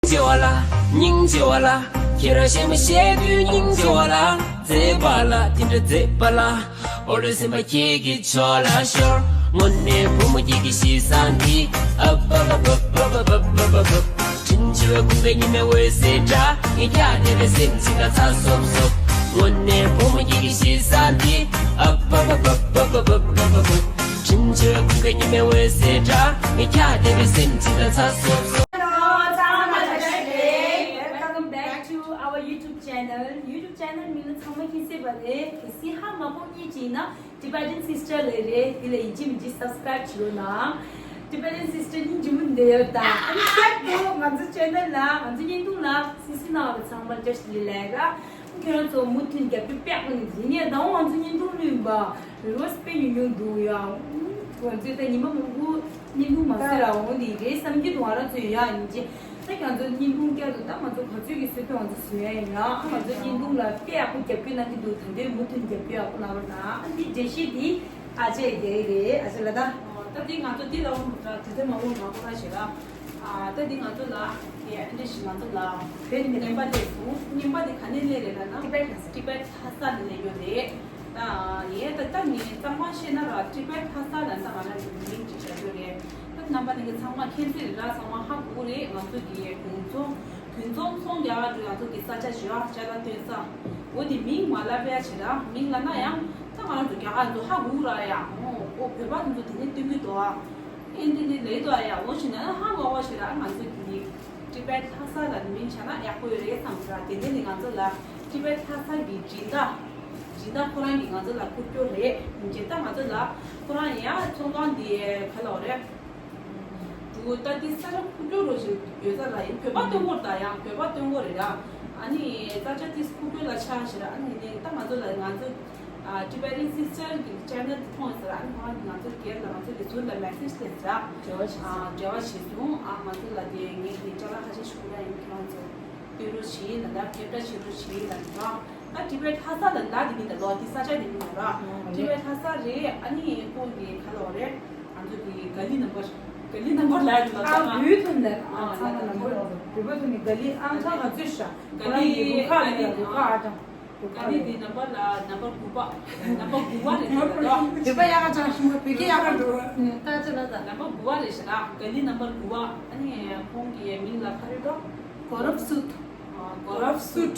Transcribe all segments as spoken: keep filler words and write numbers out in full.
ཆེ་བ་ལ། སྙིང་རྗེ་བ་ལ། ཁྱེད་རང་གཞན་མ་བཤད་དུས་སྙིང་རྗེ་བ་ལ། མཛེས་པ་ལ་དེ་འདྲ་མཛེས་པ་ལ། ཨོ་ལོ་སེམས་པ་ཁྱེད་ཀྱི་ཕྱོགས་ལ་ཤོར། དངོས་གནས་བུ་མོ་ཁྱེད་ཀྱི་གཤིས་བཟང་འདི། ཨབ་ཨབ་ཨབ། དྲིན་ཆེ་བའི་ཁུངས་ཀའི་ཉི་མའི་འོད་ཟེར་འདྲ། ངས་ཀྱང་དེ་བས་སེམས་ཅིག་ལ་ཚ་སོབ་སོབ། དངོས་གནས་བུ་མོ་ཁྱེད་ཀྱི་གཤིས་བཟང་འདི། ཨབ་ཨབ་ཨབ། དྲིན་ཆེ་བའི་ཁུངས་ཀའི་ཉི་མའི་འོད་ཟེར་འདྲ། ངས་ཀྱང་དེ་བས་སེམས་ཅིག་ལ་ཚ་སོབ་སོབ། Hello, welcome back to our YouTube channel. YouTube channel མིང་ལ་ཚང་མ་མཁྱེན་གསལ་པ་རེད། གལ་སྲིད་ཧ་མ་གོ་མཁན་ཅིག་ཡིན་ན། Tibetan Sister ལབ་རེད། དེ་ལ་ཡིན་གཅིག་མིན་གཅིག་subscribe བྱེད་རོགས་གནང་། Tibetan Sister སྙིང་རྗེ་མོ་འདི་ཡོད་ད། ཨ་ནི་བསྐྱར་དུ་ང་ཚོ་channel ལ། ང་ཚོ་བརྙན་ཐུང་ལ་གསན་གཟིགས་གནང་བ་ཚང་མ་བཀྲ་ཤིས་བདེ་ལེགས་ར། ཁྱེད་རང་ཚོ་མུ་མཐུད་རྒྱབ་སྐྱོར་དཔེ་ཡག་པོ་གནང་རྗེས་ནས་ད་འོང་ང་ཚོ་བརྙན་ཐུང་བླུགས་པ་viewers དཔེ་ཉུང་ཉུང་འདུག་ཡ། ང་ཚོས་ད་ཉི་མ་མང་པོ་བརྙན་ཐུང་མ་བཟོས་ར། འོང་དེ་རེད་བསམ་གྱི་འདུག་ང་རང་ཚོས་ཡ་ཡིན་གཅིག་ད་ང་ཚོ་བརྙན་ཐུང་བསྐྱར་དུ་ད་ང་ཚོ་ག་ཚོད་ཀྱི་བཟོ་ཐུབ་ང་ཚོ་བཟོ་ཡ་ཡིན་ཡ། ང་ཚོ་བརྙན་ཐུང་ལ་དཔེ་ཡག་པོ་རྒྱབ་སྐྱོར་གནང་གི་འདུག་ད་དུང་མུ་མཐུད་རྒྱབ་སྐྱོར་ཡག་པོ་གནང་རོགས་གནང་། ཨ་འདི་འགྲེལ་བཤད་འདི་ཨ་ཅེ་རྒྱག་གི་རེད། ཨ་ཅེ་ལ་ད། ད་འདི་ང་ཚོ་འདི་ལ་འོང་དུས་ཚོད་མང་པོ་མ་འགོར་བ་ཞིག་ལ། ཨ་ད་འདི་ང་ཚོ་ལ་དེ་ཨ་འདྲ་ཞིག་ང་ཚོ་ལ་བོད་ནས་རྔན་པ་སླེབས་སོང་། རྔན་པ་འདི་ག་ནས་སླེབས་རེད་ལབ་ན། ཊི་བེཊ་ལྷ་ས། ཊི་བེཊ་ལྷ་ས་ནས་སླེབས་ཡོད་རེད། ད་ཡས་ད་ལྟ་ངས་གཙང་མ་བཤད་ན་ར་ཊི་བེཊ་ལྷ་ས་ལ་ད་ང་རང་གི་མིང་ཅིག་བྱ་རྒྱུ་རེད། ད་རྣམ་པ་ནས་ཀྱི་ཚང་མ་མཁྱེན་གསལ་རེད་ར། ཚང་མ་ཧ་གོ་རེད། ང་ཚོ་གི་དགོན་ཚོང་དགོན་ཚོང་ཚོང་རྒྱག་ག་འགྲོ་ང་ཚོ་གི་ས་ཆ་ཞུ་བ་ཅ་ལག་སྟོན་ས། འོ་དེ་མིང་མ་ལབ་ཡ་བྱེད་ར། མིང་ལབ་ན་ཡང་ད་ང་རང་ཚོ་རྒྱ་གར་ཚོ་ཧ་གོ་ར་ཡ། འོ་བོད་པ་ཚོ་དེ་ནས་སྟོན་གི་འདུག་ཨ། ཨེ་འདི་འདི་ལས་འདུག་ཨ་ཡ། འོ་ཞེ་ན་ཧ་གོ་བ་བྱེད་ར། ང་ཚོ་གི་ཊི་བེཊ་ལྷ་ས་ལ་མིང་བྱ་ན་ཡག་པོ་ཡོད་རེད་བསམ་ར། དེ་འདི་ནི་ང་ཚོ་ལ་ཊི་བེཊ་ལྷ་ས་གི་སྦྱིན་བདག་སྦྱིན་བདག་ཁོ་རང་གིས་ང་ཚོ་ལ་བསྐུར་རྒྱུ་རེད། ཇི་ལྟར་ང་ཚོ་ལ་ཁོ་རང་ཡང་ཚོང་ཁང་འདི་ག་ལ་འོ་རེད། འདུག་ད་འདི་ས་ཆ་ཁུག་ཀྱོག་རོ་ཞིག་ཡོད་ས་ལ་ཡིན། བོད་པ་སྟོན་གོ་རེད་ད། ཡང་བོད་པ་སྟོན་གོ་རེད་ད། ཨ་ནི་ས་ཆ་འདི་ཁུག་ཀྱོག་ལ་ཆགས་ཤིག་ར། ཨ་ནི་ནི་ད་ང་ཚོ་ལ་ང་ཚོ་ཨ་Tibetan Sister གི་channel འདི་མཐོང་ཡོད་ས་ར། ཨ་ནི་ཁོ་རང་གིས་ང་ཚོ་སྒེར་ལ་ང་ཚོ་གི་ཟུར་ལ་message སླེབས་ས་ར། འབྲེལ་བ་བྱས་ཨ་སོང་། འབྲེལ་བ་བྱས་སོང་། ཨ་ང་ཚོ་ལ་དེ་ངས་དེ་ཅ་ལག་ཁ་ཤས་ཤིག་ཁོ་རང་ཡིན། ཁྱེད་རང་ཚོ་སྟོན་རོགས་བྱེད་ལ་ད། ཁྱབ་བསྒྲགས་བྱེད་རོགས་བྱེད་ལ་ད། ད་Tibet ལྷ་ས་ལ་ད་འདི་མིན་ད་ལོ། འདི་ས་ཆ་འདི་མིན་ད་ར། ཨ་Tibet ལྷ་ས་རེད། ཨ་ནི་ཁོང་གི་ག་ལོ་རེད། ང་ཚོ་གི་ག་ལི་ནམ་བར། ག་ལི་ནམ་བར་ལ་ཡོད་ལ་ཨ་ད་བོད་ཐོན་ལ་ཨ་ཚང་མ་ནམ་བར་བོད་པ་ཐོན་ནི་ག་ལི་ཨང་ཚང་ང་ཚོས་ཤ་ག་ལི་རུ་ཁག་ལ་རུ་ཁག་ཨ་ཅང་། ག་ལི་འདི་ནམ་བར་ལ་ནམ་བར་དགུ་པ། ནམ་བར་དགུ་པ་རེད་ད་ལོ། བོད་པ་ཡག་ག་ཅང་ཤི་མོ་བོད་སྐད་ཡག་ག་འགྲོ། ད་ཅི་ལ་ད་ནམ་བར་དགུ་པ་རེད་ཤ་ད། ག་ལི་ནམ་བར་དགུ་པ། ཨ་ནི་ཁོང་གི་མིང་ལ་ཁ་རེད་ད། གོ་རབ་སུད། གོ་རབ་སུད།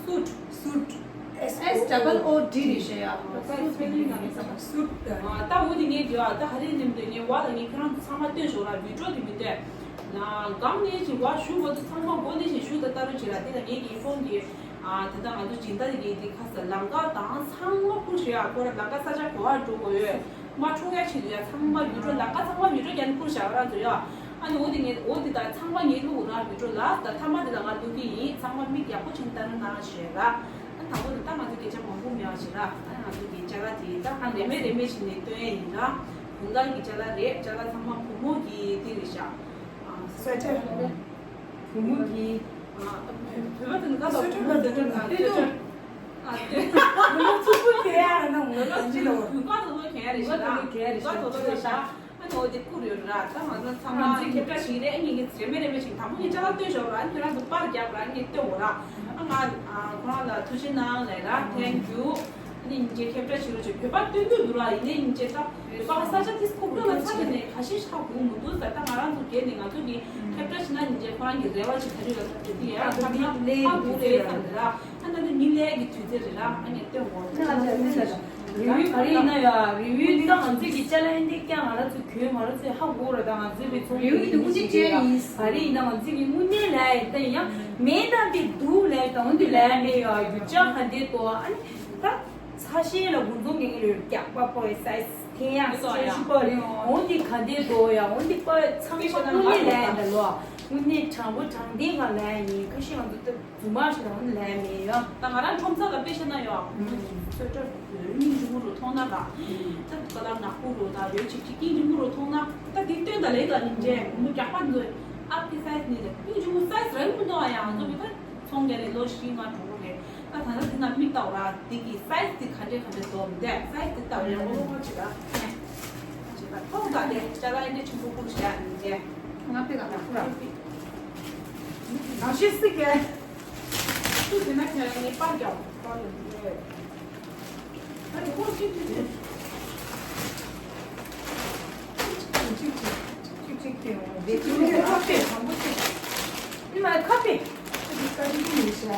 སུད། སུད། S double O D རེད་ཤག་ཡ། སུད་སྤེ་ལིང་ང་ནས་བསམ་པ་སུད། ད་འོ་དེ་ངས་འདི་བ་ད་ཧ་རི་ནེམ་དེ་ངས་བ་ལ་ངས་ཁྱོད་རང་ཚོ་ཚང་མ་སྟོན་ཞོག་ར། བི་ཀྲོ་དེ་མི་སྟོན། ན་གང་ནས་ཅིག་བ་ཞུ་བ་དུ་ཚང་མ་མགོ་ནས་ཅིག་ཞུ་ད་ལྟ་རུ་ཅིག་ར། དེ་ལ་ངས་ཀྱི་ཕོན་གྱི་ད་ལྟ་ང་ཚོ་སྦྱིན་བདག་གི་དེ་ཁ་ས་ལམ་ཁ་དང་ཚང་མ་ཁུར་ཞོག་ཡ། ཁོ་ར་ལམ་ཁ་ས་ཆ་གོ་བ་འགྲོ་དགོས་ཡོད། མ་འཁྲུག་ཡ་ཆེད་དུ་ཡ་ཚང་མ་མི་འགྲོ་ལ་ཀ་ཚང་མ་མི་འགྲོ་རྒྱ་ནི་ཁུར་བཞག་ར་ཚོ་ཡ། ཨ་ནི་འོ་དེ་ངས་འོ་དེ་ད་ཚང་མ་ངས་ལུག་ར་མི་འགྲོ་ལ་ད་ཐ་མ་དེ་ལ་ང་ལུག་གི་ཡིན། ཚང་མ་མིག་ཡག་པོ་ཆེན་ལྟ་ར་ན་ཞེས་ར། ཨ་དང་པོ་དེ་ད་ང་ཚོ་སྐད་ཆ་མང་པོ་མེད་བ་ཞེས་ར། ཨ་ང་ཚོ་གི་ཅ་ལག་དེ་ད་ཨ་རེ་མེ་རེ་མེ་བྱས་ནས་སྟོན་ཡ་ཡིན་ར། དུང་དཀར་གི་ཅ་ལག་རེད། ཅ་ལག་ཚང་མ་བུ་མོ་གི་དེ་རེད་ཤག་ཨ་སོ་ཅ་རེད། བུ་མོ་གི་ཨ་བོད་པ་དེ་ནི་ཀ་ལ་སོ་ཅ་ལ་སོ་ཅ་ལ་སོ་ཅ། ཨ་དེ། ང་ཚོ་ཚུར་ཕུལ་གྱི་ཡ་ར་ན་ང་ཚོ་ཅི་ལ་བ། གུས་པ་དོ་དོ་གྱི་ཡ་རེད་ཤག་གུས་པ་དོ་དོ་རེད་ཤག་ཨ་ནི་འོ་དེ་བསྐུར་ཡོད་ར། ད་ང་ཚོ་ཚང་མ་ཁྱབ་བསྒྲགས་ཤིག་རེད། ཨ་ནི་ངས་རེ་མེ་རེ་མེ་ཞིག་དང་པོ་ངས་ཅ་ལག་སྟོན་ཞོག་ར། ཨ་ནི་ཁྱོད་རང་ཚོ་པར་རྒྱབ་ར། ངས་སྟོན་འོ་ར། ཨ་ང་ཁོ་རང་ལ་ཐུགས་རྗེ་གནང་ལབ་ར། Thank you། ཨ་ནི་ཉིན་བྱེད་ཁྱབ་བསྒྲགས་བྱེད་རོགས་བྱེད། བོད་པ་སྟོན་དུས་འདུག་ར། ཡིན་ནའི་ཉིན་བྱེད་ད་བོད་པ་ས་ཆ་དེ་ཁུག་ཀྱོག་ལ་ཚ་དེ་ནས་ག་ཤེད་ཧ་གོ་མི་འདུག་ཟེར། ད་ང་རང་ཚོ་སྒེར་ནས་ང་ཚོ་གི་ཁྱབ་བསྒྲགས་བྱེད་ན་ཉིན་བྱེད་ཁོ་རང་གི་རེ་བ་ཅིག་ད་རེས་ལ་ད་དེ་དེ་ཡ་ཐ་ན་ཧ་གོ་རེད་བསམ་རེད་ར། ཨ་ན་དེ་མི་ལས་ཀྱི་དུས་ཚོད་རེད་ར། ཨ་ངས་སྟོན་འོ། རི་བོའི་ག་རེ་ཡིན་ན་ཡ། རི་བོའི་ད་ང་ཚོས་ཀྱི་ཅ་ལག་འདི་ཀྱང་ང་རང་ཚོ་གྱོན། ང་རང་ཚོས་ཧ་གོ་ར། ད་ང་ཚོའི་བའི་ཚོང་རི་བོའི་དུ་དངུལ་ཆེ་ཡིན། ག་རེ་ཡིན་ན་ང་ཚོས་ཀྱི་དངོས་གནས་ལས་ཡིན་ད་ཡང་མེད་ད་འདི་འདུག་ལས་ད་འོན་ཏེ་ལས་མེད་ཡ། རྒྱུ་ཆ་ག་འདྲས་འདུག་ཨ་ནི་ད་ཚ་ཤེས་ལ་དགུན་ཚོང་གི་ལོས་རྒྱག་པ་པོའི་size ཐེ་ཡང་སྐྱོན་ཤུ་པ་རེད། འོན་ཏེ་ག་འདྲས་འདུག་ཡ། འོན་ཏེ་པ་ཚང་མ་དངོས་གནས་ལས་ཡིན་ད་ལོ། དངོས་གནས་དྲང་པོ་དྲང་བདེན་ག་ལས་ཡིན། ཁ་ཤས་ང་ཚོ་ད། རྫུན་མ་ཞིག་དང་ལས་མེད་ཡ། ད་ང་རང་ཁྲོམ་ས་ལ་དཔེ་བཤད་ན་ཡ། ཚོད་ཁྲ་རོ་སྙིང་རྗེ་མོ་རུ་མཐོང་ན་ད། ད་ཀ་ལ་ནག་པོ་རུ་ད་རོལ་ཆིག་ཆིག་སྙིང་རྗེ་མོ་རུ་མཐོང་ན། ད་འདི་སྟོན་ད་ལས་ད་ཡིན་ཅེ་མི་རྒྱག་པ་འདོད། ཨ་ཕི་སའི་ཛི་ནི་ད་སྙིང་རྗེ་མོ་སའི་ཛི་རང་མི་འདུག་ཨ། ཡ་ང་ཚོ་གི་ད་ཚོང་རྒྱག་ལས་ལོ་བཞི་ལྔ་འགྲོ་གི་རེད། ད་ད་ལྟ་འདི་ན་མིག་ལྟ་བ་ར། འདི་གི་སའི་ཛི་འདི་ག་འདྲས་ག་འདྲས་འདུག་མི་འདུག་སའི་ཛི་འདི་ལྟ་བ་ཡ་ཨོ་ལོ་ཁོ་ཅི་ད། ཅི་ད་ཐོག་ད་དེ་ཅ་ལག་ཡིན་དེ་ཆུང་པོ་ཀུ་ཤ་ཡ་ཡིན་ཅེ། ང་པི་ལ་ང་ཁུ་ར་པི། གང་ཤེས་སྲིད་ཀྱི། ཁྱོད་དེ་ན་ཁྱེད་ངའི་པར་རྒྱག་པར་ཡོད། ཨ་ནི་ཁོང་ཅིག་ཅིག་ཅིག་ཅིག་ཅིག་ཅིག་ཅིག་ཅིག་ཅིག་དེ་འོང་བའི་ཅིག་ཅིག་ཁ་པེ་དང་པོ་ཅིག་ཨི་མ་ཁ་པེ། ཨ་ནི་ཀ་ཅིག་ཅིག་ཡིན་ཤག་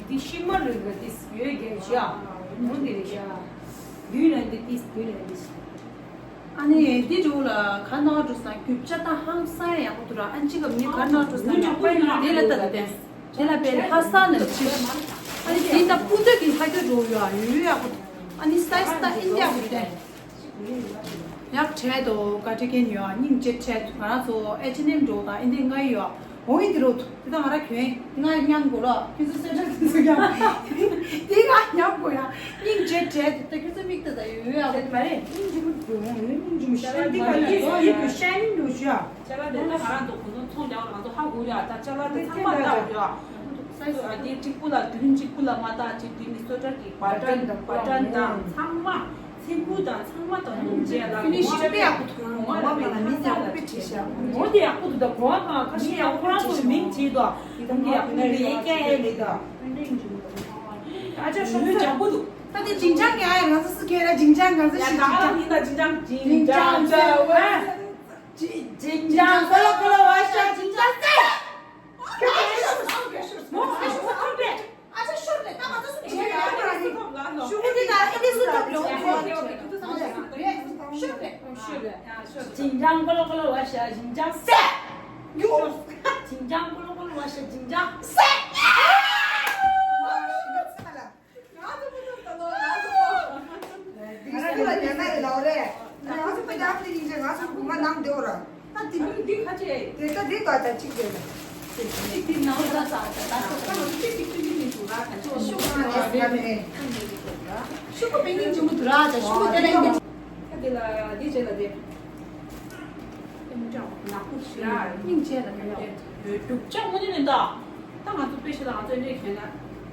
འདི་ཤི་མ་རེད་ལ་དེ་ཡོད་རྒྱལ་ཤག་འོང་དེ་རེད་ཤག་དུས་ལ་འདི་དེ་དུས་ལ་འདི་ཤག་ཨ་ནི་འདི་འགྲོ་ལ་ག་ནང་འགྲོ་ས་རྒྱུ་ཆ་ད་ཧང་སང་ཡག་པོ་འདུག་ར། ཨ་ཅི་ག་མི་ག་ནང་འགྲོ་ས་ཡག་པོ་ཡོད་དེ་ལ་ལྟ་དེ་དེ་ལ་པའི་ལྷ་ས་ནས་ཕྱིར། ཨ་ནི་དེ་ད་སྤུ་འདོད་ཀྱི་ལྷ་རྒྱུ་འགྲོ་ཡོད་ཨ་ཡོད་ཡག་པོ་འདུག་ཨ་ནི་སའི་ཛི་ད་ཨིན་ཡག་པོ་དེ་ཡག་བྲལ་དོ་ག་ཁྲི་ཀན་ཡོད་ཨ་སྙིང་རྗེ་བྲལ་དུ་ང་རང་ཚོ་ཨེ་ཆི་ནེམ་འགྲོ་དང་ཨིན་དེ་ང་ཡོད་ཨ། འོ་ཡིན་དེ་རོ། དེ་དང་ང་ར་གྱོན་ང་མཉམ་གོ་ལ་ཁྱོད་ཚོ་སེ་ཁྲ་ཁྱོད་ཚོ་ཀྱང་དེ་ང་མཉམ་གོ་ཡ། སྙིང་རྗེ་བྲལ་དུ་ད་ཁྱོད་ཚོ་མིག་ལྟ་ད་ཡོད་ཡ། དེ་མ་རེད། སྙིང་རྗེ་མོ་གྱོན་སྙིང་རྗེ་མོ་ཤ་འདི་ག་ཡིད་སུ་ཡིད་དུ་ཤ་སྙིང་རུ་ཤ། ཅ་ལག་དེ་ད་ང་རང་ཚོ་གོ་ཚོང་ཚོང་རྒྱག་པ་ང་ཚོ་ཧ་གོ་ཡ། ད་ཅ་ལག་དེ་ཚང་མ་བཏགས་ཡོད་ཨ། ཨ་དེ་གཅིག་པུ་ལ་དུས་རིམ་གཅིག་པུ་ལ་མ་བཏགས་ཅིག་དེ་ནི་སོ་ཊར་གྱི་བ་ཊན་བ་ཊན་དང་ཚང་མ། ཚིག་གུ་དང་ཚང་མ་དང་ཡོང་རྗེས་ལ་ཕི་ནི་ཤིང་དཔེ་ཡག་པོ་འདུག་ངོ་མ་མིན་ན་མི་ཡག་པོ་དཔེ་བྲིས་ཤག་འོ་དེ་ཡག་པོ་འདུག་ད་གོ་བ་གང་ཁ་ཤས་ཡག་པོ་ཁོ་རང་ཚོ་མིང་བྲིས་དོ། དེ་དང་གི་ཡག་པོ་ནི་ཡེ་ཀྱ་ཡེ་ལེ་དོ། ཨ་ཅག་ཤོག་ངོས་ལྗང་པོ་འདུག་ད་དེ་ཇིང་ཅང་གི་ཨ་ཡ་ང་ཚོ་སུ་ཁྱེད་ར་ཇིང་ཅང་གང་ཚོ་ཡ་ཞིག་ད་ཧ་ལམ་ཡིན་ད་ཇིང་ཅང་ཇིང་ཅང་ཇ་ཝ་ཇིང་ཅང་ཀོ་ལོ་ཀོ་ལོ་ཝ་ཤ་ཇིང་ཅང་སེ། ཨ་ཅག་ཤོར་རེད། ད་ང་ཚོ་སུ་བྱེད་ཡོད་རེད། ཤུ་གུ་འདི་ན་ཨེ་འདི་སུ་ཐོབ་ལོ། ཨོ་ཁེ་ཨོ་ཁེ་ཨོ་ཁེ་ཐུག་ཐུག་ཐུག་ཐུག་ཐུག་ཐུག་ཐུག་ཐུག་ཐུག་ཐུག་ཐུག་ཐུག་ཐུག་ཐུག་ཤོར་རེད། ཤོར་རེད། ཞིན་ཅང་ཀོ་ལོ་ཀོ་ལོ་ཝ་ཤ་ཞིན་ཅང་སེ། ཡོ། ཞིན་ཅང་ཀོ་ལོ་ཀོ་ལོ་ཝ་ཤ་ཞིན་ཅང་སེ། ང་ཚོ་ཕ་ཚོ་ད་ལོ་ང་ཚོ་ཕ། འདི་སུ་ལ་ཉན་ན་ཡོད་ལའོ་རེད། ང་ཚོ་ཕ་ཅག་ནི་ཡིན་ཅེ་ང་ཚོ་བུ་མ་ནང་བདེ་བོ་ར། ད་འདི་འདི་ཁ་ཅེ། དེ་ད་འདི་ད་ད་གཅིག་རེད། གཅིག་འདི་ནང་ད་ད་ད་ད་ད་ད་ད་གཅིག་གཅིག་གཅིག་གཅིག་གཉིས་འདུག་ར་ད་ཅོ་ཤུ་གུ་ང་ནས་ཟ་མེད། ཤུ་གུ་པེ་ཉིན་ཅུ་མོ་འདུག་ར་ད་ཤུ་གུ་དེ་ལ་འདི། ད་འདི་ལ་འདི་བྱས་ལ་འདི། སྙིང་རྗེ་ལ་ཡོད། རྒྱུ་ཆ་དངོས་གནས་མིན་ད། ད་ང་ཚོ་དཔེ་ཤེས་ད་ང་ཚོ་ཨེ་འདྲས་གྱོན་ན་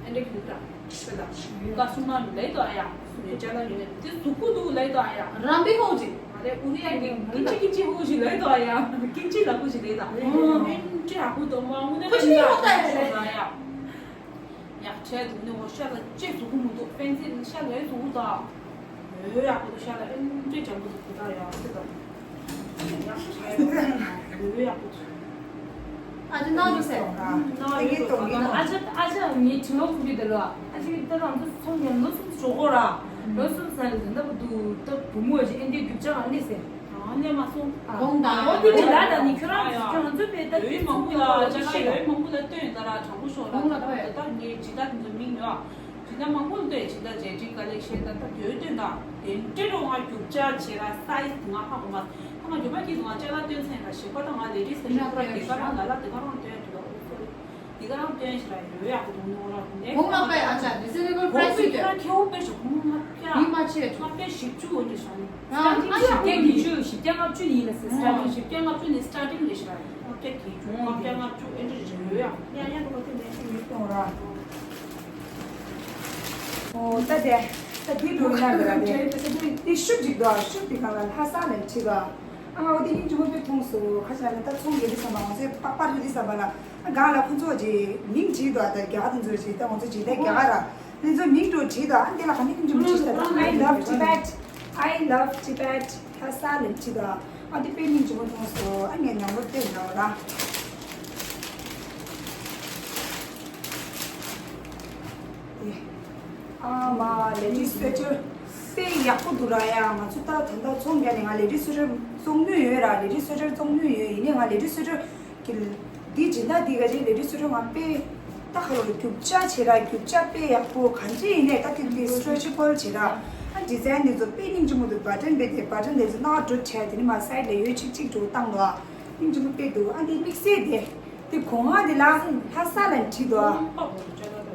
ཨེ་འདྲས་གྱོན་ད། དཔེ་ད། ཀ་སུ་མ་ལས་དོ་ཨ་ཡ། སུ་ཡོད་ཅ་ལ་ཡོད་ནས་དེ་གཟུགས་པོ་འདུག་ལས་དོ་ཨ་ཡ། རམ་པི་ཧོ་ཅི། ང་ལས་ཨུ་རི་ཡ་གི་ཀིན་ཅི་ཀིན་ཅི་ཧོ་ཅི་ལས་དོ་ཨ་ཡ། ཀིན་ཅི་ལ་ཧོ་ཅི་ལས་ད། ཨེ་འདྲས་ཧ་གོ་དོ་མ་དངོས་གནས་ཁོ་ཅི་ལས་ཡོད་ད་ཡ་ལས། ཨ་ཡ། ཡག་ཆེ་འདུག་ནི་འོ་ཤ་ལ་ཅེ་གཟུགས་པོ་མི་འདུག་ཕན་ཚེ་ནི་ཤ་ལས་གཟུགས་པོ་དང་། འོ་ཡག་པོ་འདུག་ཤ་ལ་ཨེ་འདྲས་ཅང་མི་འདུག་ད་ཡག་པོ་འདུག་ཡག་ཆེ་འོ་ཡག་པོ་འདུག་ཨ་ཅེ་ན་རུ་སེ། ན་ཡོད་དོ་ཡིན་ཨ་ཅེ་ཨ་ཅེ་ངའི་དྲི་བ་ཁུག་གི་འདི་ལོ། ཨ་ཅེ་ད་རང་ཚོ་ཚོང་ཡང་ལོ་གསུམ་འགྲོ་གོ་ར། ལོ་གསུམ་ས་ནས་འདི་འདྲ་པོ་འདུག་ད་བུ་མོ་ཅེ་ཨེ་འདྲས་རྒྱུ་ཆ་ཨ་ནི་སེ། ཨ་ནེ་མ་སོང་། གོང་དང་། འོ་དེ་དེ་ལ་ད་ནི་ཁྱོད་རང་ཁྱོད་རང་ཚོ་པས་ད་ཡོད་མང་པོ་ལ་ཅ་ལག་ཡོད་མང་པོ་ལ་སྟོན་ད་ར་དྲང་པོ་ཤོག་ལ་ད་ད་ངས་ཇི་ལྟར་དེ་ཚོ་མིང་ཡོད་ཇི་ལྟར་མང་པོ་ལ་སྟོན་ཇི་ལྟར་རྗེས་དྲན་ག་ལེགས་ཤེས་ད་ད་དོན་སྟོན་ད་དེ་འདྲ་རུ་ང་རྒྱུག་ཆ་བྱེད་ར་སའི་ང་ཧ་གོ་མ་ད་ང་རྒྱུ་མ་སྐྱིད་དུ་ང་ཅ་ལག་སྟོན་ཚན་ལ་ཞིག་པ་ད་ང་ལས་བྲིས་ཟེར་ཞིག་པ་དེ་ག་རང་ལ་ལ་དེ་ག་རང་སྟོན་དུ་ལ་འུ་སོ་རི། དེ་ག་རང་སྟོན་ཞིག་ལ་ཡོད་ཡག་པོ་འདུག་ནོ་ར་ནེག་སི་ལ་པའི་ཨ་ཅག་རི་ཛི་ནེ་བལ་པ་རའི་སི་ཁྱོད་རང་ཁེ་བོ་པེ་ཞོག་ཁོང་ལྔ་བརྒྱ་ལྔ་བརྒྱ་བཞི་བཅུ་འོ་འདྲ་ཞོག་ནི་སི་ཊར་ཊིང་བཞི་བརྒྱ་ཉི་ཤུ་བཞི་བརྒྱ་ལྔ་བཅུ་ཡིན་ལ་སི་ཊར་ཊིང་བཞི་བརྒྱ་ལྔ་བཅུ་ནི་སི་ཊར་ཊིང་རེད་ཞོག་ལྔ་བརྒྱ་གི་བཅུ་ལྔ་བརྒྱ་ལྔ་བཅུ་ཨེ་འདྲ་ཞིག་ཡོད་ཡག་ཡ་ཡ་ཁོ་ཐེ་ནེག་སི་མི་སྟོང་ར། ཨོ་ད་དེ་ད་དེ་འགྲོ་ཡིན་ན་ག་ར་དེ་དེ་ཤུབ་ཅིག་འདུག་ཤུབ་དེ་ག་ལ་ལྷ་ས་ལ་ཁྲིད་པ། ཨ་ང་འོ་དེ་སྙིང་རྗེ་མོ་དཔེ་མཐོང་སོང་། ཁ་ཤས་ནི་ད་ཚོང་རྒྱག་དུས་ཙམ་པ་ང་ཚོས་པགས་པ་རིལ་དུས་ཙམ་པ་ལ་ཨ་སྒང་ལ་ཁོ་ཚོ་ཅིག་མིང་བྲིས་འདུག་ད་རྒྱ་གར་དེ་ཚོ་ཅིག་ད་ང་ཚོ་ཅིག་ད་རྒྱ་གར་ར་དེ་ཚོ་མིང་འགྲོ་བྲིས་འདུག་ཨ་འདི་ལ་ག་ནས་མིང་རྗེ་མོ་བྲིས་ད། I love Tibet, I love Tibet ལྷ་ས་ལ་བྲིས་འདུག་ཨ་འདི་དཔེ་སྙིང་རྗེ་མོ་མཐོང་སོང་། ཨ་ངས་ནང་ལོགས་བལྟས་ན་འོ་ན། ཨ་མ་ལས་བྲིས་སུ་ཝེ་ཊར་དཔེ་ཡག་པོ་འདུག་ར་ཡ། ང་ཚོ་ད་ད་ལྟ་ཚོང་རྒྱག་ནས་ང་ལས་བྲིས་སུ་ཝེ་ཊར་བཙོང་མྱོང་ཡོད་ར། ལས་བྲིས་སུ་ཝེ་ཊར་བཙོང་མྱོང་ཡོད། ཡིན་ནའི་ང་ལས་བྲིས་སུ་ཝེ་ཊར་གི་འདི་སྦྱིན་བདག་འདི་ག་ཅིག་ལས་བྲིས་སུ་ཝེ་ཊར་ང་དཔེ་ད་ག་ལོ་རྒྱུག་ཆ་བྱེད་ར། རྒྱུག་ཆ་དཔེ་ཡག་པོ་གང་ཅི་ཡིན་ནའི་ད་དེ་འདི་སི་ཊེ་ཆེ་བལ་བྱེད་ར། ཨ་ཌི་ཛའིན་འདི་ཚོ་དཔེ་སྙིང་རྗེ་མོ་འདུག་བ་ཊན་བེད་དེ་བ་ཊན་འདི་ཚོ་ནག་འགྲོ་བྱས་དེ་ནི་མ་སའིཌ་ལ་ཡོད་ཅིག་ཅིག་འགྲོ་བཏང་ལོ། ཨ་སྙིང་རྗེ་མོ་དཔེ་འདུག་ཨ་འདི་དམིགས་བསལ་དེ། དེ་གོང་ང་དེ་ལ་ལྷ་ས་ལ་བྲིས་འདུག་ཨ།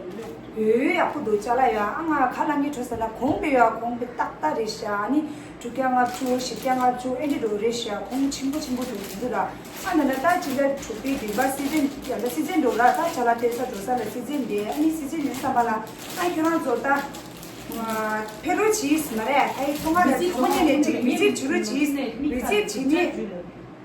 ཡོད་ཡག་པོ་འདུག་ཅ་ལག་ཡ། ཨ་ང་ཁ་ལ་ངའི་གྲོ་ས་ལ་གོང་པའི་ཡ་གོང་པའི་ཏག་ཏག་རེད་ཤག་ཨ་ནི་དྲུག་བརྒྱ་ལྔ་བཅུ་བཞི་བརྒྱ་ལྔ་བཅུ་ཨེ་འདྲ་འགྲོ་རེད་ཤག་གོང་ཆེན་པོ་ཆེན་པོ་འདུག་འདུག་ལ། ཨ་ན་ལ་ད་ཅི་ལ་དྲུག་པའི་དྲུག་པ་སི་ཛན་ཡ་ལ་སི་ཛན་འགྲོ་ལ་ད་ཅ་ལག་སྟེར་ས་འགྲོ་ས་ལ་སི་ཛན་རེད། ཨ་ནི་སི་ཛན་ཡིན་བསམ་པ་ལ་ཨ་ཁྱོད་རང་ཚོ་ད་ཕེ་རོ་ཆིས་མ་རེད། ཨ་ཡི་ཚོང་ཁང་ལ་ཚོང་ཁང་ནས་ཅིག་བི་ཛིཊ་བྱེད་རོ་ཆིས་བི་ཛིཊ་བྱེད་ནས།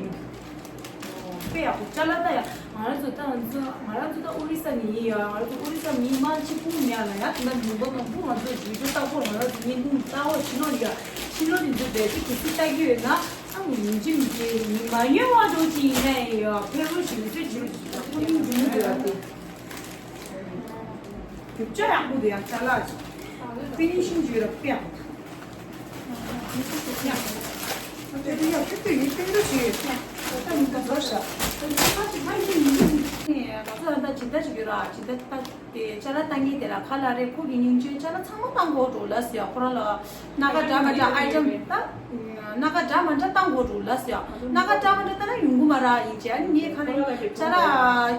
ཡིན། དཔེ་ཡག་པོ། ཅ་ལག་ད་ཡ། ང་རང་ཚོ་ད་ང་ཚོ་ང་རང་ཚོ་ད་ཨོ་རི་ས་ནས་ཡིན་ཡ། ང་རང་ཚོ་ཨོ་རི་ས་མི་མང་ཆེ་ཕུང་མེད་ལ་ཡ། དེ་འདྲ་མི་འབོར་མང་པོ་ང་ཚོ་བརྗོད་རྒྱུ་ལྟ་སྐོར་ང་རང་ཚོ་བརྙན་ཐུང་ལྟ་སྐོར་ཕྱི་ལོགས་ཡ། ཕྱི་ལོགས་ནས་ཚོ་བསྡད་དེ་གལ་སྲིད་ལྟ་གི་ཡོད་ན། ཨ་ནི་ཡིན་གཅིག་མིན་གཅིག་མི་མ་ཡོང་བ་འགྲོ་གཅིག་ཡིན་ན་ཡང་ཡ། ཕེབས་རོགས་ཞེས་ཚོད་ཅིག་ཁོ་མིང་འགྲོ་མི་འདུག་ཡ། དེ་རྒྱུ་ཆ་ཡག་པོ་འདུག་ཡ། ཅ་ལག་ཅིག་ཕི་ནི་ཤིང་ཅིག་ཡོད་ར། དཔེ་ཡག་པོ་འདུག་ང་ཚོ་ད་ལྟ་སྦྱིན་བདག་ཅིག་ཡོད་ར། སྦྱིན་བདག་ད་དེ་ཅ་ལག་ལྟ་མཁན་དེ་ལ་ཁ་ལག་རེད། ཁོ་གི་སྙིང་རྗེ་ཅ་ལག་ཚང་མ་བཏང་དགོས་འགྲོ་ལབ་ཟེར་ཡ། ཁོ་རང་ལ་སྣ་ཁ་འདྲ་མ་འདྲ་ཨའི་ཊམ་ད་སྣ་ཁ་འདྲ་མ་འདྲ་བཏང་དགོས་འགྲོ་ལབ་ཟེར་ཡ། སྣ་ཁ་འདྲ་མ་འདྲ་བཏང་ན་ཡོང་གི་མ་རེད། ཡིན་གཅིག་ཨ་ནི་ངས་ཁ་ལག་ཅ་ལག་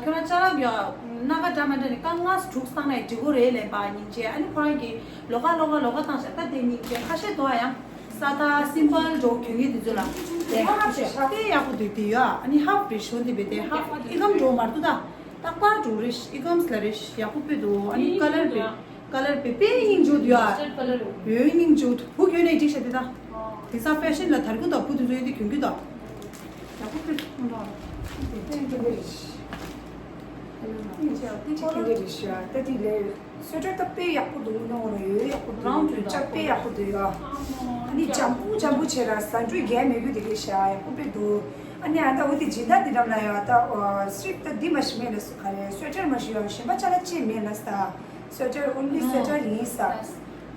ཁྱོད་རང་ཅ་ལག་ཡ་སྣ་ཁ་འདྲ་མ་འདྲ་ནས་རྐང་ལྔ་དྲུག་བཏང་ན་འགྲིག་གི་རེད་ལབ་པ། ཡིན་གཅིག་ཨ་ནི་ཁོ་རང་གིས་ལོགས་ཀ་ལོགས་ཀ་ལོགས་ཀ་བཏང་བཞག་ད་དེ་ཡིན་གཅིག་ཁ་ཤས་འདུག་ཨ། ཡང་ས་ཐག་སིམ་པལ་འགྲོ་གྱོན་གྱི་དེ་ཚོ་ལ་དེ་ཧབ་ཆེ་ཤག་དེ་ཡག་པོ་འདུག་དེ་ཡ། ཨ་ནི་ཧབ་རེད། ཞོ་འདི་བས་དེ་ཧབ་ཨི་ཀམ་འགྲོ་མར་དུ་ད་རྟག་པར་འགྲོ་རེད། ཨི་ཀམ་ལ་རེད། ཡག་པོ་དཔེ་འདུག་ཨ་ནི་ཀ་ལར་བས་ཀ་ལར་བས་དཔེ་སྙིང་རྗེ་འདུག་ཡ། ཡོད་སྙིང་རྗེ་འདུག་བུ་གྱོན་ནས་འགྲིག་ཤག་དེ་ད་དེང་སང་ཕེ་ཤན་ལ་དར་གྱི་འདུག་བུ་དེ་ཚོ་ཡོད་དེ་གྱོན་གྱི་འདུག་ཡག་པོ་དཔེ་འདུག་དེ་ཅི་གི་རེད། དེ་ཅི་གི་རེད་ཤག་ད་དེ་ལས། སོ་ཊར་ད་དཔེ་ཡག་པོ་འདུག་ནོར་ཡོད། ཡག་པོ་འདུག་རང་གྱོན་ད་དཔེ་ཡག་པོ་འདུག་ཡ། ཨ་ནི་འཇམ་པོ་འཇམ་པོ་བྱས་ར། ཟ་འགྲོས་རྒྱག་མེད་རྒྱུ་དེ་གས་ཤག་ཡག་པོ་དཔེ་འདུག་ཨ་ནི་ཨ་ད་འོ་དེ་སྦྱིན་བདག་དེ་འགྲམ་ལ་ཡ་ད་སི་ཊི་རིབ་ད་འདི་མ་ཞིག་མེད་ལ་སུ་ག་རེ་སོ་ཊར་མ་ཞིག་ཡ། གཞན་པ་ཅ་ལག་ཅི་མེད་ལ་ས། སོ་ཊར་ཨོན་ལི་སོ་ཊར་ཡིན་ས།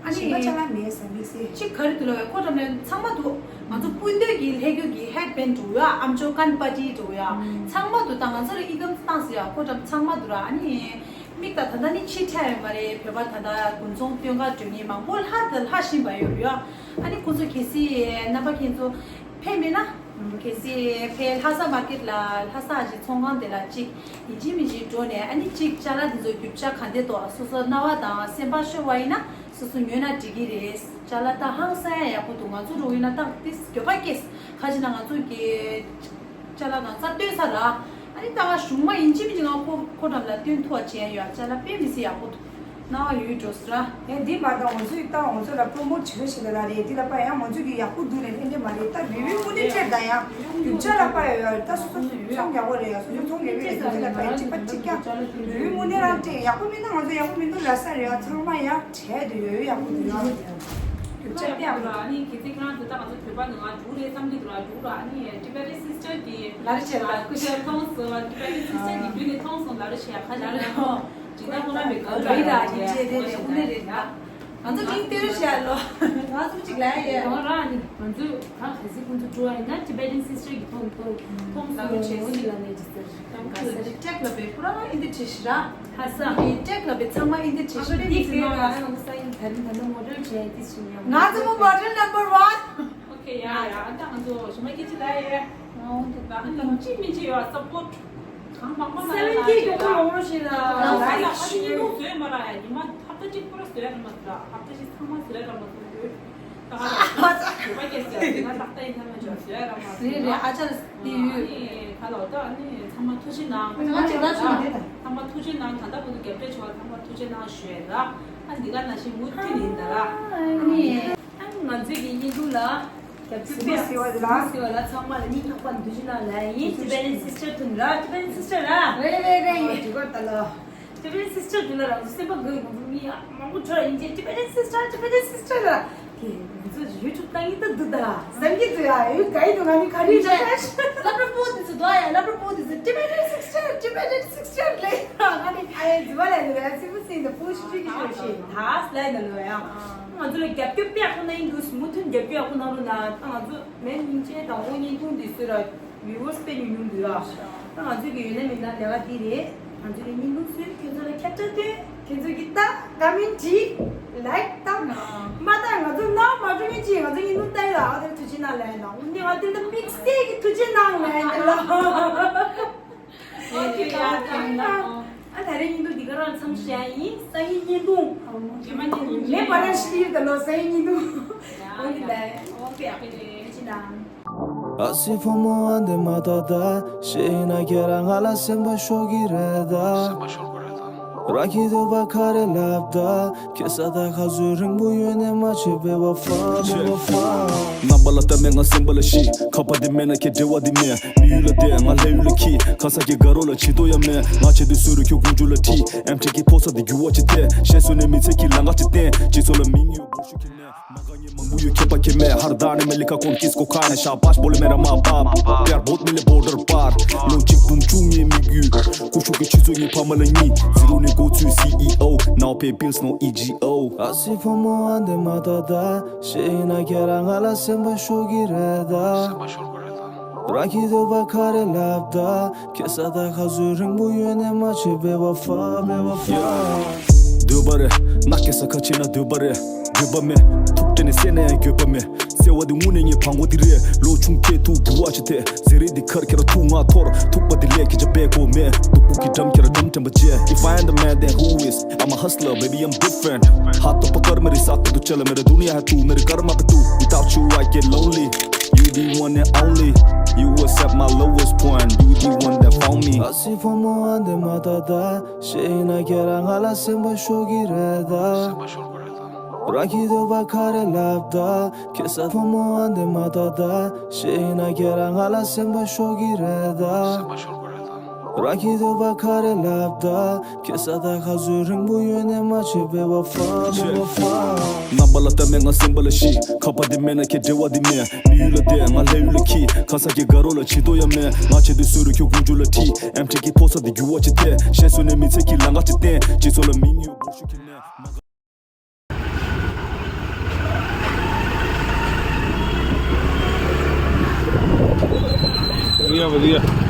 ཨ་ནི་གཞན་པ་ཅ་ལག་མེད་ས་དམིགས་བསལ། ཅི་ག་རེ་འདུག་ལ་ཡ། ཁོ་འགྲམ་ལ་ཚང་མ་འདུག་ང་ཚོ་སྤུན་ཟླ་གི་ལྷན་རྒྱས་ཀྱི་ཧེཌ་བེན་འདྲ་བོ་ཡ། ཨམ་ཅོག་ཀན་པ་ཏི་འདྲ་བོ་ཡ། ཚང་མ་འདུག་ད་ང་ཚོ་ལ་ཨི་ཀམ་བཏང་ཟེར་ཡ། ཁོ་འགྲམ་ཚང་མ་འདུག་ར། ཨ་ནི། མིག་ད་ད་ལྟ་ནི་ཕྱི་ཁྲལ་ཡོད་མ་རེད། བོད་པ་ད་ལྟ་དགུན་ཚོང་སྟོན་ག་འགྲོ་མཁན་མང་པོ་ལྷག་ཏུ་ལྷག་བཞིན་པ་ཡོད་རེད་ཡ། ཨ་ནི་ཁོ་ཚོ་གལ་སྲིད་རྣམ་པ་ཁྱེད་ཚོ་ཕེབས་མེད་ན། གལ་སྲིད་ཕེབས་ལྷ་ས་མར་ཀེཊ་ལ་ལྷ་ས་ཨ་ཞེ་ཚོང་ཁང་དེ་ལ་གཅིག་ཡིན་གཅིག་མིན་གཅིག་འགྲོ་ནས། ཨ་ནི་གཅིག་ཅ་ལག་འདི་ཚོ་རྒྱུ་ཆ་ག་འདྲ་འདུག་སོ་སོ་རྣ་བ་དང་སེམས་པ་ཤོར་བ་ཡིན་ན་སོ་སོ་ཉོས་ན་འགྲིག་གི་རེད། ཅ་ལག་ད་ཧང་སང་ཡག་པོ་འདུག་ང་ཚོ་འགྲོ་ཡིན་ན་ད་ཏིས་འགྱོད་པ་སྐྱེས། ཁ་ཅིག་ན་ང་ཚོ་གི་ཅ་ལག་གང་ས་སྟོན་ས་ར། ཨ་ནི་ད་ག་གཞུང་མ་ཡིན་གཅིག་མིན་གཅིག་ང་ཁོ་ཁོ་འགྲམ་ལ་སྟོན་ཐུབ་པ་བྱས་ཡོད། ཅ་ལག་དཔེ་མི་སྲིད་ཡག་པོ་འདུག་རྣ་བ་ཡོད་འགྲོ་ས་ར། ཡང་འདི་མ་ད་ང་ཚོས་ད་ང་ཚོ་ལ་པྲོ་མོཊ་བྱེད་རོགས་བྱེད་ལ་རེད། འདི་ལ་པ་ཡང་ང་ཚོ་གི་ཡག་པོ་འདུག་ལས་ལྷན་འདྲེ་མ་རེད། ད་རེ་ཝིའུ་དངོས་གནས་སྤྲད་ད་ཡང་རྒྱུ་ཆ་ལ་པ་ཡོད་ད་སོ་སོ་ཚོང་རྒྱག་གོ་རེད་ཡ། སོ་སོ་ཚོང་རྒྱག་གི་རེད། རྒྱུ་ཆ་ལ་པ་ཡ་གཅིག་པ་གཅིག་རྐྱང་རེ་ཝིའུ་དངོས་གནས་རང་སྤྲད་ཡག་པོ་མིན་ན་ང་ཚོ་ཡག་པོ་མི་འདུག་ལབ་ས་རེད་ཡ། ཚང་མ་ཡ་བྲལ་དུ་ཡོད་ཡག་པོ་འདུག་ཡ། རྒྱུ་ཆ་སྟེ་ཡག་པོ་འདུག་ཨ་ནི་གལ་སྲིད་ཁྱེད་རང་ཚོ་ད་ང་ཚོ་བོད་པ་ནང་ང་འགྲོ་རེད་བསམ་གྱི་འདུག་ར། འགྲོ་ར། ཨ་ནི་ཊི་བེ་ཊན་སིས་ཊར་གི་ལ་རེ་བྱེད་ལ་སྐུ་ཞབས་མཐོང་སོང་། ཊི་བེ་ཊན་སིས་ཊར་གི་མདུན་ནས་མཐོང་སོང་ལ་རེ་བྱེད་ཡ། ཁ་ཅིག་ལ་རེ་ཧོ། ཇི་ལྟར་ཁོ་རང་མི་ག་རེད་ད་ཡིན་ཅེས་དེ་ནས་དངོས་གནས་རེད་ད། ང་ཚོ་ལིང་ཏེ་རུ་བྱས་ལོ། ང་ཚོ་གཅིག་ལ་ཡ། ང་རང་ནི་ང་ཚོ་ག་གལ་སྲིད་ཁོང་ཚོ་འགྲོ་བ་ཡིན་ན་ཊི་བེ་ཊན་སིས་ཊར་གི་ཐོག་ཐོག་མཐོང་སོང་ལ་རེ་བྱེད་ཡ། ལ་ནས་ཇི་ལྟར། ཀྲེག་ལ་བས་ཁོ་རང་ཨིན་དི་ཁྲིད་ཤི་ར། ཧ་ས། ཀྲེག་ལ་བས་ཚང་མ་ཨིན་དི་ཁྲིད་ཤི་ར། འདི་ཁེ་ང་རང་ས་ཡིན་ད་རིང་ད་ནི་མོ་ཌེལ་བྱས་ཏི་ཤི་ཉམས། ང་ཚོ་མོ་མོ་ཌེལ་ནམ་བར་ཝན། ཨོ་ཁེ་ཡ་ཡ། ཨ་ད་ང་ཚོ་ཞུ་མ་སྐད་ཆ་ད་ཡ། ཨ་ད་ཅི་མི་ཅི་ཡོད་སཔོརྚ་གང་མང་མང་ལ་སེ་བེན་ཀེ་ཡོད་ལ་ལོ་ཞེ་ལ། ལ་ལ་ཡ་ཨ་ཅི་ཉི་མོ་བཟོས་མ་ར་ཡ། ཉི་མ་ཧབ་ཏ་གཅིག་པུ་ར་བཟོས་ར་མ་ཟོས། ཧབ་ཏ་གཅིག་ཚང་མ་བཟོས་ར་མ་ཟོས། ད་ག་ལ་བ་ཀེ་སི་ཡ་ད་ལྟ་ཡིན་ན་མ་ཅོ་བཟོས་ར་མ་ཟོས། རེད་རེད། ཨ་ཅག་དེ་ཡོད། ཨ་ནི་ག་ལ་ད་ཨ་ནི་ཚང་མ་ཐུགས་རྗེ་གནང་། ང་ཅག་ལ་ཞུ་ནི་རེད་ད། ཚང་མ་ཐུགས་རྗེ་གནང་། ད་ལྟ་བར་དུ་རྒྱབ་སྐྱོར་བྱས་པ་ཚང་མ་ཐུགས་རྗེ་གནང་ཞུ་ཡ་ད། ཨ་འདི་ག་ནང་བཞིན་མུ་མཐུད་ཡིན་ད་ར། ཨ་ནི་ཨ་ནི་ང་ཚོའི་གི་ཡིན་དུ་ལ་རྒྱབ་སྐྱོར་སི་བ་སི་བ་ལ། སི་བ་ལ་ཚང་མ་ལ་སྙིང་ཐག་པ་འདུ་བཞིན་ལ་ལ་ཡིན། ཊི་བེ་ཊན་སིས་ཊར་ཐུན་ར། ཊི་བེ་ཊན་སིས་ཊར་ར། རེད་རེད་རེད། ཨ་འདི་ག་ད་ལ། ཊི་བེ་ཊན་སིས་ཊར་འདི་ལ་རང་ཚོ་སེམས་པ་དགའ་ཡི། ང་ཚོ་མི་ཡ་མང་པོ་འཕྲོ་ཡིན་ཅེས་ཊི་བེ་ཊན་སིས་ཊར་ཊི་བེ་ཊན་སིས་ཊར་ལ། དེ་ང་ཚོ་ཡུ་ཊུབ་ཏང་ཡིན་ད་འདུག་ད་བསམ་གྱི་འདུག་ཡ། ཡུ་ག་ཡི་འདུག་ང་ནི་ག་རེ་བྱས། ལབ་ར་པོ་དེ་ཚོ་འདུག་ཡ། ལབ་ར་པོ་དེ་ཚོ་ཊི་བེ་ཊན་སིས་ཊར་ཊི་བེ་ཊན་སིས་ཊར་ལབ་ཡ། ང་ནི་ཨ་ཡེ་ཛི་བ་ལ་ནི་ཡ་སི་བུ་སི་ད་པུ་ཤི་ཤི་གི་ཤོ་ཤི་ད་སི་ལ་ནི་ལོ་ཡ། ང་ཚོ་ལ་རྒྱབ་སྐྱོར་དཔེ་ཡག་པོ་གནང་ཡིན་འདུག་མུ་མཐུད་རྒྱབ་སྐྱོར་ཡག་པོ་གནང་རོགས་གནང་། ད་ང་ཚོ་མེ་སྙིང་རྗེ་དང་ཨོ་བརྙན་ཐུང་འདི་ཚོ་ལ་བིའུ་ཝར་སི་དཔེ་ཉུང་ཉུང་འདུག་ལ། ད་ང་ཚོ་གི་ཡོད་ན་མེད་ན་ལས་ཀ་འདི་རེད། ང་ཚོ་གི་བརྙན་ཐུང་བཟོས། ཁྱེད་ཚོ་ལ་ཁྱབ་བསྒྲགས་སྟོན། ཁྱེད་ཚོ་གི་ལྟ། ཀ་མེན་བྲིས། ལའིཀ་བཏང་། མ་བཏང་ང་ཚོ་ནང་མ་འགྲོ་མཁན་ཅིག་ང་ཚོ་བརྙན་ཐུང་ལྟ་ཡི་ལ། ཨ་དེ་ཐུགས་རྗེ་གནང་ལབ་ཡིན་ན། འོ་ནི་ང་དེ་འདྲ་དམིགས་བསལ་གྱི་ཐུགས་རྗེ་གནང་ལབ་ཡིན་ལ། ཨོ་ཁེ་ཡ། ཨ་ད་རེས་བརྙན་ཐུང་འདི་ག་རང་མཚམས་བཞག་ཡིན། སང་ཉིན་བརྙན་ཐུང་རྗེས་མ་བརྙན་ཐུང་མེད་པ་རང་ཤི་ཡིན་ད་ལོ། སང་ཉིན་བརྙན་ཐུང་། ཨོ་ཁེ་ལ། ཨོ་ཁེ་ཨ་ཁེ་ཐུགས་རྗེ་གནང་། ཨ་སི་ཕོ་མོ་ཨ་འདི་མ་ད་ད་ཤེས་ན་ཁྱེད་རང་ང་ལ་སེམས་པ་ཤོར་གི་རེད་ད། ར་ཁྱི་འདོད་པ་ག་རེ་ལབ་ད། ཁེ་ས་ད་ཁ་ཟུར་རིང་པོ་ཡོད་ནས་མ་བྱེད་པའི་བ་ཧྥ་བའི་བ་ཧྥ། རྣམ་པ་ལ་ལྟ་མེད་ང་སེམས་པ་ལ་ཤི། ཁ་པ་འདི་མེད་ན་ཁྱེད་འབྲེལ་བ་འདི་མེད། མི་ཡུལ་ལ་བསྡད་ང་ལྷ་ཡུལ་ལ་ཁྱི། ཁ་ས་ཁྱེད་དགའ་རོགས་ལ་བྱེད་དོ་ཡ་མེད། ང་བྱེད་དུས་སུ་རུ་ཁྱོད་ཀུན་སྤྱོད་ལ་ཁྲིད། ཨེམ་ཁྲི་གི་ཕོ་ས་འདི་རྒྱུ་བ་ཅི་ཐད་ཤེས་སོ་ནས་མི་ཚེ་གི་ལ་ང་ཅི་བསྟན་སྤྱི་ཚོགས་ལ་མིང་ཡོད་བུ་ཤུ་ཁྱི་མེད། མ་ག་ངའི་མང་པོ་ཡོད་ཁྱད་པར་ཁྱད་མེད། ཧར་ད་ནི་མེ་ལི་ཁ་ཀོན་ཀིས་ཀོ་ཁ་ནས་ཤ་པ་ཤ་བོ་ལེ་མེ་ར་མ་པ་པ་པ་པ་ལོ་གཅིག་འབུམ་བཅུ་ངའི་མི་རྒྱུད་ཀུ་ཤུ་གི་ཆུ་ཚོད་ངའི་ཕ་མ་ལ་གཉིས་ཟི་རོ་ནས་འགོ་ཚུགས་སི་ཨི་ཨོ་ནའོ་པེ་བིལ་སི་ནོ་ཨི་ཇི་ཨོ། ཨ་སི་ཕོ་མོ་ཨ་འདི་མ་ད་ད་ཤེས་ཡིན་ན་ཁྱེད་རང་ང་ལ་སེམས་པ་ཤོར་གི་རེད་ད། ར་ཁྱི་འདོད་པ་ག་རེ་ལབ་ད། ཁེ་ས་ད་ཁ་ཟུར་རིང་པོ་ཡོད་ནས་མ་བྱེད་པའི་བ་ཧྥ་བའི་བ་ཧྥ། འདོད་པ་རེད། ན་ཁེ་ས་ཁ་ཆེ་ན་འདོད་པ་རེད། འདོད་པ་མེད། ཐུག་དྲན་ནས་བསད་ན་ཡང་འགྱོད་པ་མེད། བསད་པ་འདི་དངོས་གནས་ངའི་བང་པོ་འདི་རེད། ལོ་ཆུང་ཁྱེད་ཐུག་རྒྱུ་བ་ཅི་ཐད་ཟེ་རེད་འདི་ཁར་ཁྱེད་ར་ཐུག་ང་ཐོར་ཐུག་པ་འདི་ལས་ཁྱེད་ཅག་པའི་གོ་མེད། སྡུག་པོ་གི་འགྲམ་ཁྱེད་ར་འགྲམ་དྲན་པ་བྱས། If I am the man, then who is? I'm a hustler, baby, I'm different. ཧ་ཏོ་པ་ཀར་མེ་རི་ས་ཏོ་ཏོ་ཅ་ལ་མེ་ར་དུ་ནི་ཧ་ཏུ་མེ་རི་ཀར་མ་པ་ཏུ། Without you, I get lonely. You the one and only. You was at my lowest point. You the one that found me. ཨ་སི་ཕོ་མོ་ཨ་འདི་མ་ད་ད་ཤེས་ཡིན་ན་ཁྱེད་རང་ང་ལ་སེམས་པ་ཤོར་གི་རེད་ད། ར་ཁྱི་འདོད་པ་ག་རེ་ལབ་ད། ཁེ་ས་ཕོ་མོ་ཨ་འདི་མ་ད་ད་ཤེས་ཡིན་ན་ཁྱེད་རང་ང་ལ་སེམས་པ་ཤོར་གི་རེད་ད། ར་ཁྱི་འདོད་པ་ག་རེ་ལབ་ད། ཁེ་ས་ད་ཁ་ཟུར་རིང་པོ་ཡོད་ནས་མ་བྱེད་པའི་བ་ཧྥ་བའི་བ་ཧྥ། རྣམ་པ་ལ་ལྟ་མེད་ང་སེམས་པ་ལ་ཤི། ཁ་པ་འདི་མེད་ན་ཁྱེད་འབྲེལ་བ་འདི་མེད། མི་ཡུལ་ལ་བསྡད་ང་ལྷ་ཡུལ་ལ་ཁྱི། ཁ་ས་ཁྱེད་དགའ་རོགས་ལ་བྱེད་དོ་ཡ་མེད། ང་བྱེད་དུས་སུ་རུ་ཁྱོད་ཀུན་སྤྱོད་ལ་ཁྲིད། ཨེམ་ཁྲི་གི་ཕོ་ས་འདི་རྒྱུ་བ་ཅི་ཐད་ཤེས་སོ་ནས་མི་ཚེ་གི་ལ་ང་ཅི་བསྟན་སྤྱི་ཚོགས་ལ་མིང་ཡོད་བུ་ཤུ་ཁྱི་མེད། མ་ག बढ़िया बढ़िया।